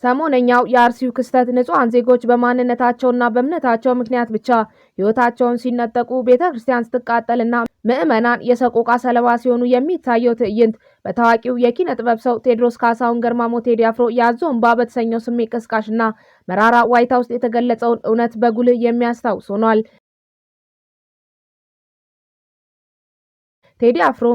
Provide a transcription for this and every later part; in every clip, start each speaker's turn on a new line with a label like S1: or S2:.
S1: ሰሞነኛው የአርሲው ክስተት ንጹሐን ዜጎች በማንነታቸውና በእምነታቸው ምክንያት ብቻ ሕይወታቸውን ሲነጠቁ፣ ቤተ ክርስቲያን ስትቃጠልና ምዕመናን የሰቆቃ ሰለባ ሲሆኑ የሚታየው ትዕይንት በታዋቂው የኪነ ጥበብ ሰው ቴዎድሮስ ካሳሁን ገርማሞ ቴዲ አፍሮ የአዞ እምባ በተሰኘው ስሜት ቀስቃሽና መራራ ዋይታ ውስጥ የተገለጸውን እውነት በጉልህ የሚያስታውስ ሆኗል። ቴዲ አፍሮ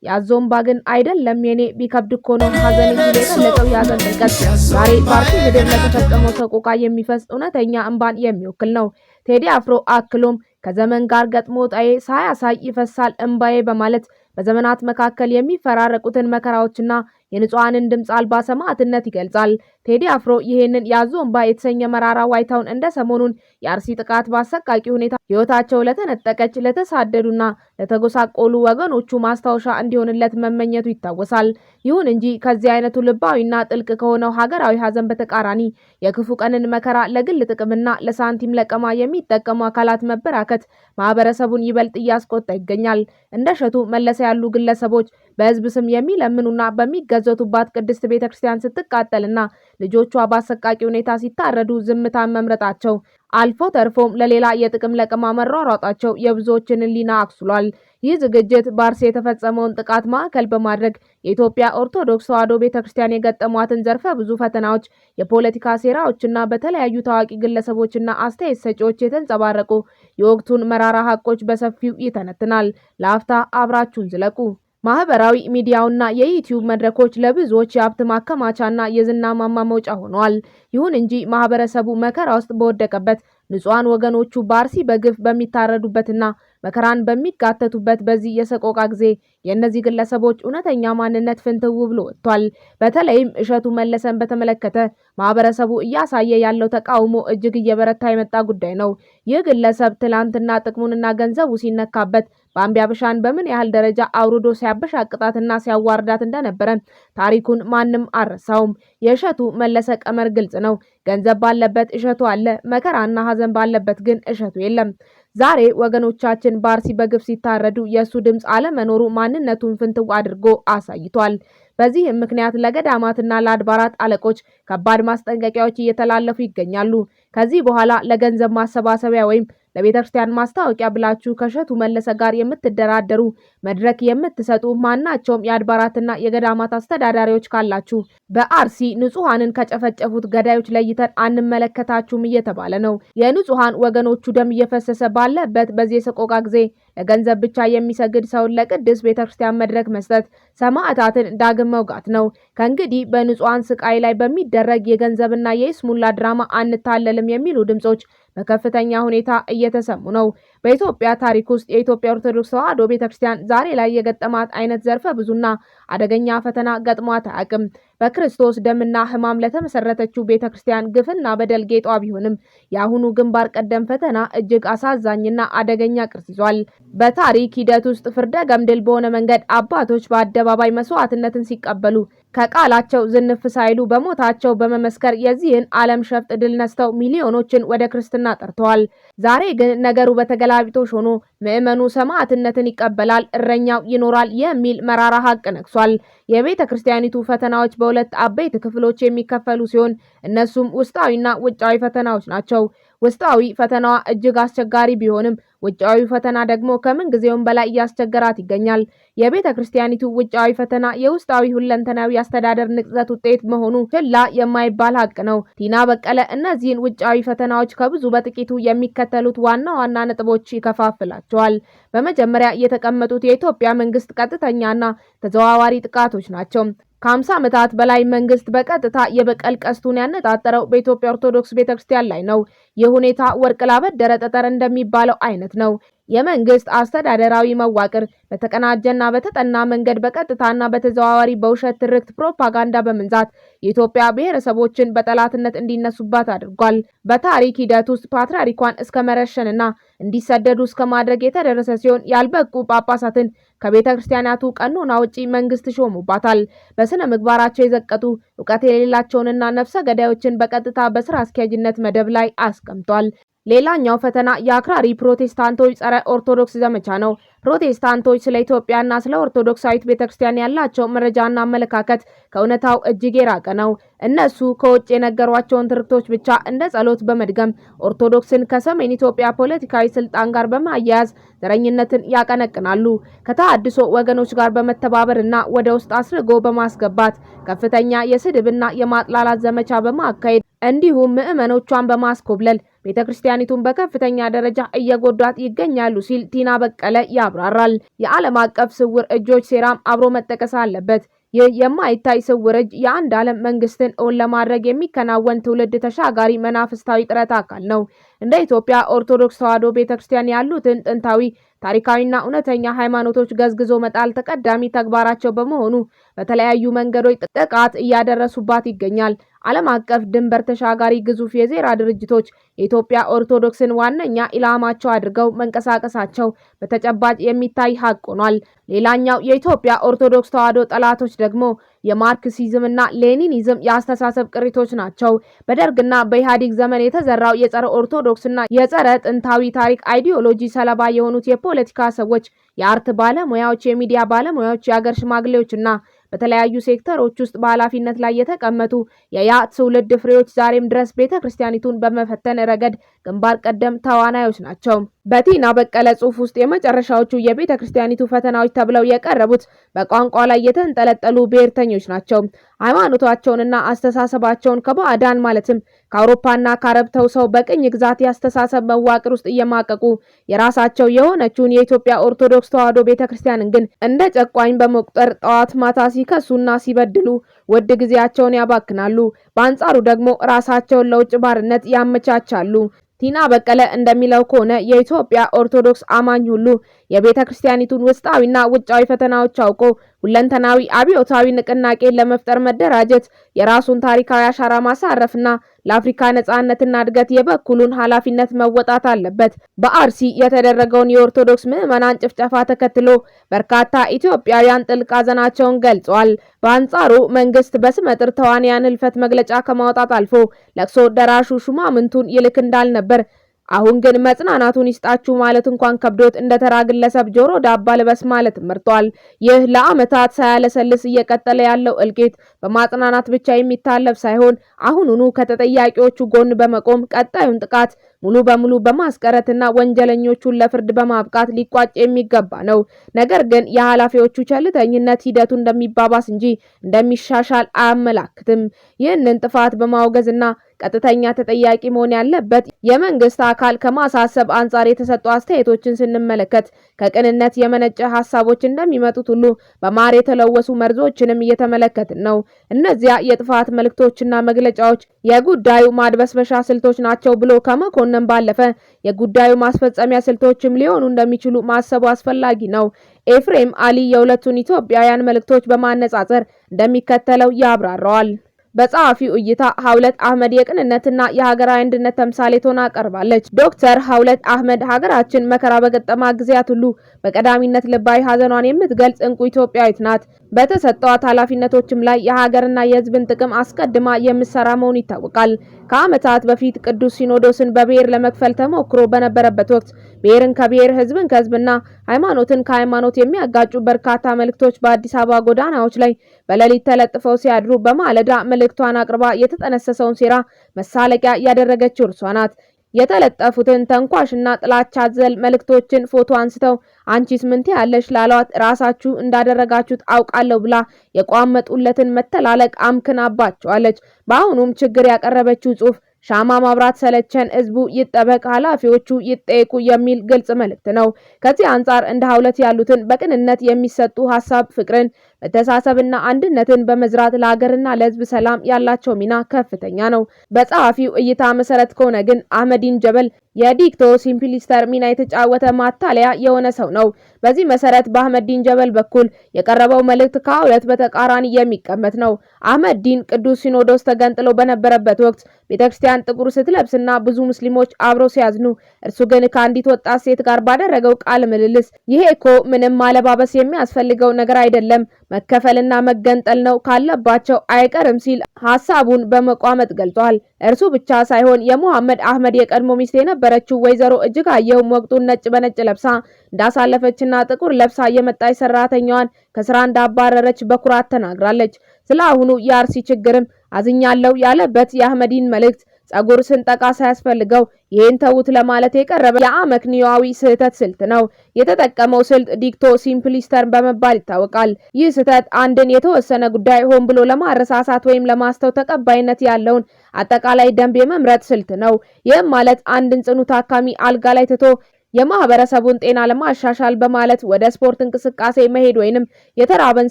S1: "የአዞ እምባ ግን አይደለም የኔ፣ ቢከብድ እኮ ነው ሀዘኔ" ሲል የገለጸው የሀዘን ጥልቀት ዛሬ በአርሲ ምድር ለተፈጸመው ሰቆቃ የሚፈስ እውነተኛ እንባን የሚወክል ነው። ቴዲ አፍሮ አክሎም "ከዘመን ጋር ገጥሞ ጣዬ ሳያሳይ ይፈሳል እምባዬ" በማለት በዘመናት መካከል የሚፈራረቁትን መከራዎችና የንጹሐንን ድምፅ አልባ ሰማዕትነት ይገልጻል። ቴዲ አፍሮ ይህንን የአዞ እምባ የተሰኘ መራራ ዋይታውን እንደ ሰሞኑን የአርሲ ጥቃት በአሰቃቂ ሁኔታ ሕይወታቸው ለተነጠቀች፣ ለተሳደዱና ለተጎሳቆሉ ወገኖቹ ማስታወሻ እንዲሆንለት መመኘቱ ይታወሳል። ይሁን እንጂ ከዚህ አይነቱ ልባዊና ጥልቅ ከሆነው ሀገራዊ ሀዘን በተቃራኒ የክፉ ቀንን መከራ ለግል ጥቅምና ለሳንቲም ለቀማ የሚጠቀሙ አካላት መበራከት ማህበረሰቡን ይበልጥ እያስቆጣ ይገኛል። እንደ እሸቱ መለሰ ያሉ ግለሰቦች በህዝብ ስም የሚለምኑና በሚገዘቱባት ቅድስት ቤተ ክርስቲያን ስትቃጠልና ልጆቿ በአሰቃቂ ሁኔታ ሲታረዱ ዝምታን መምረጣቸው፣ አልፎ ተርፎም ለሌላ የጥቅም ለቀማ መሯሯጣቸው የብዙዎችን ሕሊና አክስሏል። ይህ ዝግጅት በአርሲ የተፈጸመውን ጥቃት ማዕከል በማድረግ የኢትዮጵያ ኦርቶዶክስ ተዋሕዶ ቤተ ክርስቲያን የገጠሟትን ዘርፈ ብዙ ፈተናዎች፣ የፖለቲካ ሴራዎችና በተለያዩ ታዋቂ ግለሰቦችና አስተያየት ሰጪዎች የተንጸባረቁ የወቅቱን መራራ ሀቆች በሰፊው ይተነትናል። ለአፍታ አብራችሁን ዝለቁ። ማህበራዊ ሚዲያውና የዩቲዩብ መድረኮች ለብዙዎች የሀብት ማከማቻና የዝና ማማ መውጫ ሆነዋል። ይሁን እንጂ ማህበረሰቡ መከራ ውስጥ በወደቀበት፣ ንጹሐን ወገኖቹ በአርሲ በግፍ በሚታረዱበትና መከራን በሚጋተቱበት በዚህ የሰቆቃ ጊዜ የእነዚህ ግለሰቦች እውነተኛ ማንነት ፍንትው ብሎ ወጥቷል። በተለይም እሸቱ መለሰን በተመለከተ ማህበረሰቡ እያሳየ ያለው ተቃውሞ እጅግ እየበረታ የመጣ ጉዳይ ነው። ይህ ግለሰብ ትላንትና ጥቅሙንና ገንዘቡ ሲነካበት ባምቢ አበሻን በምን ያህል ደረጃ አውርዶ ሲያበሻቅጣትና ሲያዋርዳት እንደነበረ ታሪኩን ማንም አልረሳውም። የእሸቱ መለሰ ቀመር ግልጽ ነው። ገንዘብ ባለበት እሸቱ አለ፣ መከራና ሀዘን ባለበት ግን እሸቱ የለም። ዛሬ ወገኖቻችን በአርሲ በግፍ ሲታረዱ የእሱ ድምፅ አለመኖሩ ማንነቱን ፍንትው አድርጎ አሳይቷል። በዚህም ምክንያት ለገዳማትና ለአድባራት አለቆች ከባድ ማስጠንቀቂያዎች እየተላለፉ ይገኛሉ። ከዚህ በኋላ ለገንዘብ ማሰባሰቢያ ወይም ለቤተ ክርስቲያን ማስታወቂያ ብላችሁ ከእሸቱ መለሰ ጋር የምትደራደሩ፣ መድረክ የምትሰጡ ማናቸውም የአድባራትና የገዳማት አስተዳዳሪዎች ካላችሁ በአርሲ ንጹሐንን ከጨፈጨፉት ገዳዮች ለይተን አንመለከታችሁም እየተባለ ነው። የንጹሐን ወገኖቹ ደም እየፈሰሰ ባለበት በዚህ የሰቆቃ ጊዜ ለገንዘብ ብቻ የሚሰግድ ሰውን ለቅድስት ቤተ ክርስቲያን መድረክ መስጠት ሰማዕታትን ዳግም መውጋት ነው። ከእንግዲህ በንጹሐን ስቃይ ላይ በሚደረግ የገንዘብና የይስሙላ ድራማ አንታለልም የሚሉ ድምጾች በከፍተኛ ሁኔታ እየተሰሙ ነው። በኢትዮጵያ ታሪክ ውስጥ የኢትዮጵያ ኦርቶዶክስ ተዋሕዶ ቤተክርስቲያን ዛሬ ላይ የገጠማት አይነት ዘርፈ ብዙና አደገኛ ፈተና ገጥሟት አያውቅም። በክርስቶስ ደምና ሕማም ለተመሰረተችው ቤተክርስቲያን ግፍና በደል ጌጧ ቢሆንም የአሁኑ ግንባር ቀደም ፈተና እጅግ አሳዛኝና አደገኛ ቅርጽ ይዟል። በታሪክ ሂደት ውስጥ ፍርደ ገምድል በሆነ መንገድ አባቶች በአደባባይ መስዋዕትነትን ሲቀበሉ፣ ከቃላቸው ዝንፍ ሳይሉ በሞታቸው በመመስከር የዚህን ዓለም ሸፍጥ ድል ነስተው ሚሊዮኖችን ወደ ክርስትና ጠርተዋል። ዛሬ ግን ነገሩ በተገላቢጦሽ ሆኖ ምዕመኑ ሰማዕትነትን ይቀበላል፣ እረኛው ይኖራል የሚል መራራ ሀቅ ነግሷል። የቤተ ክርስቲያኒቱ ፈተናዎች በሁለት አበይት ክፍሎች የሚከፈሉ ሲሆን እነሱም ውስጣዊና ውጫዊ ፈተናዎች ናቸው። ውስጣዊ ፈተናዋ እጅግ አስቸጋሪ ቢሆንም ውጫዊ ፈተና ደግሞ ከምን ጊዜውም በላይ እያስቸገራት ይገኛል። የቤተ ክርስቲያኒቱ ውጫዊ ፈተና የውስጣዊ ሁለንተናዊ አስተዳደር ንቅዘት ውጤት መሆኑ ችላ የማይባል ሀቅ ነው። ቲና በቀለ እነዚህን ውጫዊ ፈተናዎች ከብዙ በጥቂቱ የሚከተሉት ዋና ዋና ነጥቦች ይከፋፍላቸዋል። በመጀመሪያ የተቀመጡት የኢትዮጵያ መንግስት ቀጥተኛና ተዘዋዋሪ ጥቃቶች ናቸው። ከ50 ዓመታት በላይ መንግስት በቀጥታ የበቀል ቀስቱን ያነጣጠረው በኢትዮጵያ ኦርቶዶክስ ቤተክርስቲያን ላይ ነው። ይህ ሁኔታ ወርቅ ላበደረ ጠጠር እንደሚባለው አይነት ነው። የመንግስት አስተዳደራዊ መዋቅር በተቀናጀና በተጠና መንገድ በቀጥታና በተዘዋዋሪ በውሸት ትርክት ፕሮፓጋንዳ በመንዛት የኢትዮጵያ ብሔረሰቦችን በጠላትነት እንዲነሱባት አድርጓል። በታሪክ ሂደት ውስጥ ፓትርያርኳን እስከ መረሸንና እንዲሰደዱ እስከ ማድረግ የተደረሰ ሲሆን ያልበቁ ጳጳሳትን ከቤተ ክርስቲያናቱ ቀኖና ውጪ መንግስት ሾሙባታል። በስነ ምግባራቸው የዘቀጡ፣ እውቀት የሌላቸውንና ነፍሰ ገዳዮችን በቀጥታ በስራ አስኪያጅነት መደብ ላይ አስቀምጧል። ሌላኛው ፈተና የአክራሪ ፕሮቴስታንቶች ጸረ ኦርቶዶክስ ዘመቻ ነው። ፕሮቴስታንቶች ስለ ኢትዮጵያና ስለ ኦርቶዶክሳዊት ቤተክርስቲያን ያላቸው መረጃና አመለካከት ከእውነታው እጅግ የራቀ ነው። እነሱ ከውጭ የነገሯቸውን ትርክቶች ብቻ እንደ ጸሎት በመድገም ኦርቶዶክስን ከሰሜን ኢትዮጵያ ፖለቲካዊ ስልጣን ጋር በማያያዝ ዘረኝነትን ያቀነቅናሉ። ከተሃድሶ ወገኖች ጋር በመተባበርና ወደ ውስጥ አስርጎ በማስገባት ከፍተኛ የስድብና የማጥላላት ዘመቻ በማካሄድ እንዲሁም ምዕመኖቿን በማስኮብለል ቤተ ክርስቲያኒቱን በከፍተኛ ደረጃ እየጎዷት ይገኛሉ ሲል ቲና በቀለ ያብራራል። የዓለም አቀፍ ስውር እጆች ሴራም አብሮ መጠቀስ አለበት። ይህ የማይታይ ስውር እጅ የአንድ ዓለም መንግስትን እውን ለማድረግ የሚከናወን ትውልድ ተሻጋሪ መናፍስታዊ ጥረት አካል ነው። እንደ ኢትዮጵያ ኦርቶዶክስ ተዋሕዶ ቤተክርስቲያን ያሉትን ጥንታዊ፣ ታሪካዊና እውነተኛ ሃይማኖቶች ገዝግዞ መጣል ተቀዳሚ ተግባራቸው በመሆኑ በተለያዩ መንገዶች ጥቃት እያደረሱባት ይገኛል። ዓለም አቀፍ ድንበር ተሻጋሪ ግዙፍ የሴራ ድርጅቶች የኢትዮጵያ ኦርቶዶክስን ዋነኛ ኢላማቸው አድርገው መንቀሳቀሳቸው በተጨባጭ የሚታይ ሀቅ ሆኗል። ሌላኛው የኢትዮጵያ ኦርቶዶክስ ተዋሕዶ ጠላቶች ደግሞ የማርክሲዝምና ሌኒኒዝም የአስተሳሰብ ቅሪቶች ናቸው። በደርግና በኢህአዴግ ዘመን የተዘራው የጸረ ኦርቶዶክስና የጸረ ጥንታዊ ታሪክ አይዲዮሎጂ ሰለባ የሆኑት የፖለቲካ ሰዎች፣ የ art ባለሙያዎች፣ የሚዲያ ባለሙያዎች፣ የአገር ሽማግሌዎችና በተለያዩ ሴክተሮች ውስጥ በኃላፊነት ላይ የተቀመጡ የያ ትውልድ ፍሬዎች ዛሬም ድረስ ቤተ ክርስቲያኒቱን በመፈተን ረገድ ግንባር ቀደም ተዋናዮች ናቸው። በቲና በቀለ ጽሑፍ ውስጥ የመጨረሻዎቹ የቤተ ክርስቲያኒቱ ፈተናዎች ተብለው የቀረቡት በቋንቋ ላይ የተንጠለጠሉ ብሔርተኞች ናቸው። ሃይማኖታቸውንና አስተሳሰባቸውን ከባዕዳን ማለትም ከአውሮፓና ከአረብ ተውሰው በቅኝ ግዛት የአስተሳሰብ መዋቅር ውስጥ እየማቀቁ የራሳቸው የሆነችውን የኢትዮጵያ ኦርቶዶክስ ተዋሕዶ ቤተክርስቲያንን ግን እንደ ጨቋኝ በመቁጠር ጠዋት ማታ ሲከሱና ሲበድሉ ውድ ጊዜያቸውን ያባክናሉ። በአንጻሩ ደግሞ ራሳቸውን ለውጭ ባርነት ያመቻቻሉ። ቲና በቀለ እንደሚለው ከሆነ የኢትዮጵያ ኦርቶዶክስ አማኝ ሁሉ የቤተ ክርስቲያኒቱን ውስጣዊና ውጫዊ ፈተናዎች አውቆ ሁለንተናዊ አብዮታዊ ንቅናቄን ለመፍጠር መደራጀት፣ የራሱን ታሪካዊ አሻራ ማሳረፍና ለአፍሪካ ነጻነትና እድገት የበኩሉን ኃላፊነት መወጣት አለበት። በአርሲ የተደረገውን የኦርቶዶክስ ምዕመናን ጭፍጨፋ ተከትሎ በርካታ ኢትዮጵያውያን ጥልቅ ሐዘናቸውን ገልጸዋል። በአንጻሩ መንግስት በስመጥር ተዋንያን ህልፈት መግለጫ ከማውጣት አልፎ ለቅሶ ደራሹ ሹማምንቱን ይልክ እንዳልነበር፣ አሁን ግን መጽናናቱን ይስጣችሁ ማለት እንኳን ከብዶት እንደ ተራ ግለሰብ ጆሮ ዳባ ልበስ ማለት መርጧል። ይህ ለዓመታት ሳያለሰልስ እየቀጠለ ያለው እልቂት በማጽናናት ብቻ የሚታለፍ ሳይሆን አሁኑኑ ከተጠያቂዎቹ ጎን በመቆም ቀጣዩን ጥቃት ሙሉ በሙሉ በማስቀረትና ወንጀለኞቹን ለፍርድ በማብቃት ሊቋጭ የሚገባ ነው። ነገር ግን የኃላፊዎቹ ቸልተኝነት ሂደቱ እንደሚባባስ እንጂ እንደሚሻሻል አያመላክትም። ይህንን ጥፋት በማውገዝና ቀጥተኛ ተጠያቂ መሆን ያለበት የመንግስት አካል ከማሳሰብ አንጻር የተሰጡ አስተያየቶችን ስንመለከት ከቅንነት የመነጨ ሀሳቦች እንደሚመጡት ሁሉ በማር የተለወሱ መርዞችንም እየተመለከትን ነው። እነዚያ የጥፋት መልእክቶችና መግለጫዎች የጉዳዩ ማድበስበሻ ስልቶች ናቸው ብሎ ከመኮነን ባለፈ የጉዳዩ ማስፈጸሚያ ስልቶችም ሊሆኑ እንደሚችሉ ማሰቡ አስፈላጊ ነው። ኤፍሬም አሊ የሁለቱን ኢትዮጵያውያን መልእክቶች በማነጻጸር እንደሚከተለው ያብራራዋል። በጸሐፊው እይታ ሀውለት አህመድ የቅንነትና የሀገራዊ አንድነት ተምሳሌት ሆና ቀርባለች። ዶክተር ሀውለት አህመድ ሀገራችን መከራ በገጠማ ጊዜያት ሁሉ በቀዳሚነት ልባዊ ሀዘኗን የምትገልጽ እንቁ ኢትዮጵያዊት ናት። በተሰጠዋት ኃላፊነቶችም ላይ የሀገርና የሕዝብን ጥቅም አስቀድማ የምትሰራ መሆኑ ይታወቃል። ከዓመታት በፊት ቅዱስ ሲኖዶስን በብሔር ለመክፈል ተሞክሮ በነበረበት ወቅት ብሔርን ከብሔር፣ ሕዝብን ከሕዝብና ሃይማኖትን ከሃይማኖት የሚያጋጩ በርካታ መልእክቶች በአዲስ አበባ ጎዳናዎች ላይ በሌሊት ተለጥፈው ሲያድሩ በማለዳ መልእክቷን አቅርባ የተጠነሰሰውን ሴራ መሳለቂያ ያደረገችው እርሷ ናት። የተለጠፉትን ተንኳሽና ጥላቻ አዘል መልእክቶችን ፎቶ አንስተው አንቺስ ምን ትያለሽ ላሏት ራሳችሁ እንዳደረጋችሁት አውቃለሁ ብላ የቋመጡለትን መተላለቅ አምክናባቸዋለች። በአሁኑም ችግር ያቀረበችው ጽሑፍ ሻማ ማብራት ሰለቸን፣ ህዝቡ ይጠበቅ፣ ኃላፊዎቹ ይጠየቁ የሚል ግልጽ መልእክት ነው። ከዚህ አንጻር እንደ ሀውለት ያሉትን በቅንነት የሚሰጡ ሀሳብ ፍቅርን፣ መተሳሰብና አንድነትን በመዝራት ለሀገርና ለህዝብ ሰላም ያላቸው ሚና ከፍተኛ ነው። በጸሐፊው እይታ መሰረት ከሆነ ግን አህመዲን ጀበል የዲክቶ ሲምፕሊስተር ሚና የተጫወተ ማታለያ የሆነ ሰው ነው። በዚህ መሰረት በአህመዲን ጀበል በኩል የቀረበው መልእክት ከሀውለት በተቃራኒ የሚቀመጥ ነው። አህመዲን ቅዱስ ሲኖዶስ ተገንጥሎ በነበረበት ወቅት ቤተክርስቲያን ጥቁር ስትለብስና ብዙ ሙስሊሞች አብረው ሲያዝኑ፣ እርሱ ግን ከአንዲት ወጣት ሴት ጋር ባደረገው ቃለ ምልልስ ይሄ እኮ ምንም ማለባበስ የሚያስፈልገው ነገር አይደለም፣ መከፈልና መገንጠል ነው፣ ካለባቸው አይቀርም ሲል ሀሳቡን በመቋመጥ ገልጿል። እርሱ ብቻ ሳይሆን የሙሐመድ አህመድ የቀድሞ ሚስት የነበረችው ወይዘሮ እጅጋየሁም ወቅቱን ነጭ በነጭ ለብሳ እንዳሳለፈችና ጥቁር ለብሳ የመጣች ሰራተኛዋን ከስራ እንዳባረረች በኩራት ተናግራለች። ስለ አሁኑ የአርሲ ችግርም አዝኛለሁ ያለበት የአህመዲን መልእክት ጸጉር ስንጠቃ ሳያስፈልገው ይህን ተዉት ለማለት የቀረበ የአመክንዮአዊ ስህተት ስልት ነው። የተጠቀመው ስልት ዲክቶ ሲምፕሊስተር በመባል ይታወቃል። ይህ ስህተት አንድን የተወሰነ ጉዳይ ሆን ብሎ ለማረሳሳት ወይም ለማስተው ተቀባይነት ያለውን አጠቃላይ ደንብ የመምረጥ ስልት ነው። ይህም ማለት አንድን ጽኑ ታካሚ አልጋ ላይ ትቶ የማህበረሰቡን ጤና ለማሻሻል በማለት ወደ ስፖርት እንቅስቃሴ መሄድ ወይንም የተራበን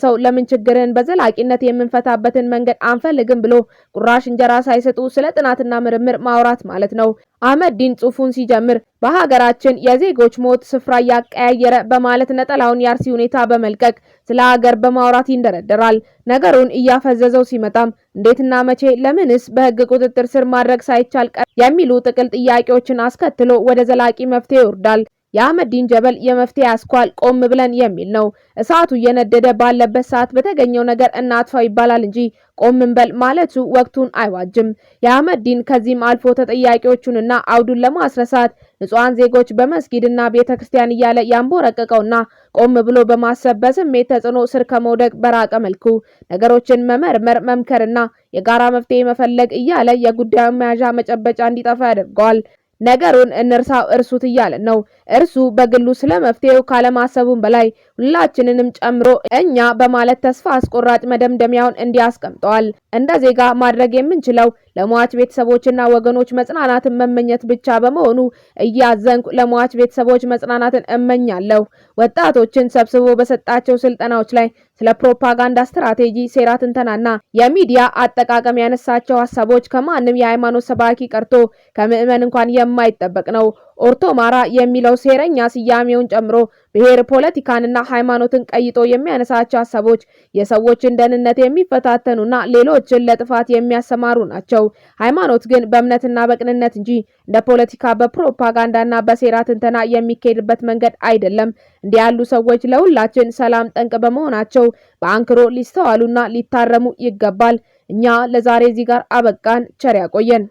S1: ሰው ለምን ችግርን በዘላቂነት የምንፈታበትን መንገድ አንፈልግም ብሎ ቁራሽ እንጀራ ሳይሰጡ ስለ ጥናትና ምርምር ማውራት ማለት ነው። አህመድ ዲን ጽሑፉን ሲጀምር በሀገራችን የዜጎች ሞት ስፍራ እያቀያየረ በማለት ነጠላውን የአርሲ ሁኔታ በመልቀቅ ስለ ሀገር በማውራት ይንደረደራል። ነገሩን እያፈዘዘው ሲመጣም እንዴትና መቼ፣ ለምንስ በህግ ቁጥጥር ስር ማድረግ ሳይቻል ቀር የሚሉ ጥቅል ጥያቄዎችን አስከትሎ ወደ ዘላቂ መፍትሄ ይወርዳል። የአህመዲን ጀበል የመፍትሄ አስኳል ቆም ብለን የሚል ነው። እሳቱ እየነደደ ባለበት ሰዓት በተገኘው ነገር እናጥፋው ይባላል እንጂ ቆም እንበል ማለቱ ወቅቱን አይዋጅም። የአህመዲን ከዚህም አልፎ ተጠያቂዎቹንና አውዱን ለማስረሳት ንጹሐን ዜጎች በመስጊድና ቤተ ክርስቲያን እያለ ያንቦረቀቀውና ቆም ብሎ በማሰብ በስሜት ተጽዕኖ ስር ከመውደቅ በራቀ መልኩ ነገሮችን መመርመር፣ መምከርና የጋራ መፍትሄ መፈለግ እያለ የጉዳዩን መያዣ መጨበጫ እንዲጠፋ ያደርገዋል። ነገሩን እንርሳው እርሱት እያለን ነው። እርሱ በግሉ ስለ መፍትሄው ካለማሰቡም በላይ ሁላችንንም ጨምሮ እኛ በማለት ተስፋ አስቆራጭ መደምደሚያውን እንዲያስቀምጠዋል። እንደ ዜጋ ማድረግ የምንችለው ለሟች ቤተሰቦችና ወገኖች መጽናናትን መመኘት ብቻ በመሆኑ እያዘንኩ ለሟች ቤተሰቦች መጽናናትን እመኛለሁ። ወጣቶችን ሰብስቦ በሰጣቸው ስልጠናዎች ላይ ስለ ፕሮፓጋንዳ ስትራቴጂ፣ ሴራ ትንተናና የሚዲያ አጠቃቀም ያነሳቸው ሀሳቦች ከማንም የሃይማኖት ሰባኪ ቀርቶ ከምዕመን እንኳን የማይጠበቅ ነው። ኦርቶማራ የሚለው ሴረኛ ስያሜውን ጨምሮ ብሔር፣ ፖለቲካንና ሃይማኖትን ቀይጦ የሚያነሳቸው ሀሳቦች የሰዎችን ደህንነት የሚፈታተኑና ሌሎችን ለጥፋት የሚያሰማሩ ናቸው። ሃይማኖት ግን በእምነትና በቅንነት እንጂ እንደ ፖለቲካ በፕሮፓጋንዳና በሴራ ትንተና የሚካሄድበት መንገድ አይደለም። እንዲህ ያሉ ሰዎች ለሁላችን ሰላም ጠንቅ በመሆናቸው በአንክሮ ሊስተዋሉና ሊታረሙ ይገባል። እኛ ለዛሬ እዚህ ጋር አበቃን። ቸር ያቆየን።